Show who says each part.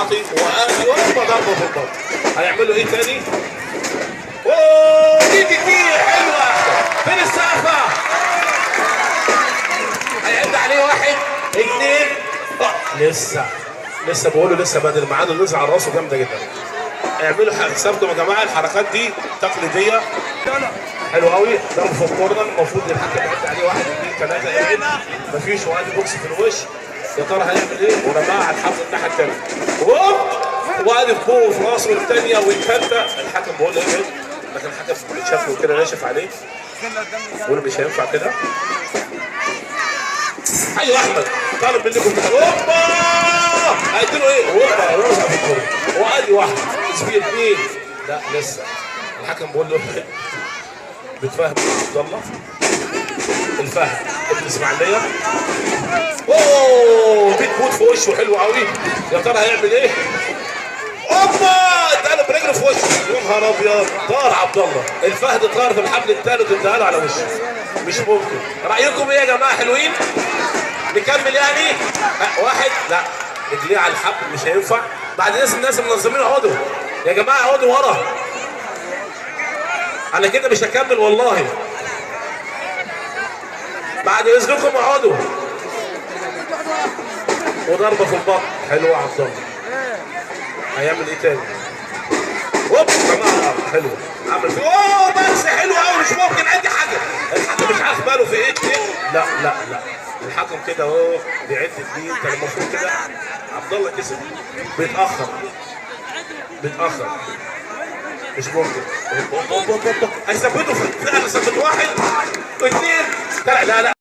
Speaker 1: متعاطي. وادي هوبا ضربه في البطن. هيعملوا ايه تاني؟ اوه DDT حلوه. فين السقفه؟ هيعد عليه واحد، اثنين. لسه لسه بقوله لسه بدري، معانا نزع على راسه جامدة جدا. اعملوا حسابكم يا جماعه، الحركات دي تقليديه. حلو قوي، ضرب في ال corner، المفروض الحكم يعد عليه واحد، اثنين، ثلاثه، يبعد، مفيش. وادي بوكس في الوش، يا ترى هيعمل ايه؟ ورماها على الحبل الناحية الثانية، هوب، وادي في بوقه في راسه الثانية والثالثه. الحكم بيقول له ابعد، لكن الحكم شكله كده ناشف عليه، بيقول مش هينفع كده. ايوه احمد طالب منكم كده. هوبا، هيديله ايه؟ هوبا، راسه في الكورة. وادي واحده، spear، اثنين، لا لسه الحكم بيقول له ابعد. بتفهم عبد الله الفهد ابن اسماعيليه. اوه big boot في وشه، حلو قوي. يا ترى هيعمل ايه؟ اوبا، اتقلب برجله في وشه. يا نهار ابيض، طار عبد الله الفهد، طار في الحبل الثالث واداها على وشه. مش ممكن. رايكم ايه يا جماعه؟ حلوين؟ نكمل يعني؟ واحد، لا رجليه على الحبل مش هينفع. بعد اذن الناس المنظمين اقعدوا يا جماعه، اقعدوا ورا. انا كده مش هكمل والله. بعد اذنكم اقعدوا. وضربه في البطن حلوة. عبد الله هيعمل ايه تاني؟ هوب، رماها على الارض، حلوه. عمل فيه اوه بس حلو قوي، مش ممكن. ادي حاجه، الحكم مش عارف ماله في ايه. لا لا لا، الحكم كده اهو بيعد اثنين كان المفروض كده عبد الله كسب. بيتاخر بيتاخر، مش ممكن. هوب هوب هوب هوب. هيثبته فعلا، ثبت واحد، اثنين، ثلاثة. لا لا.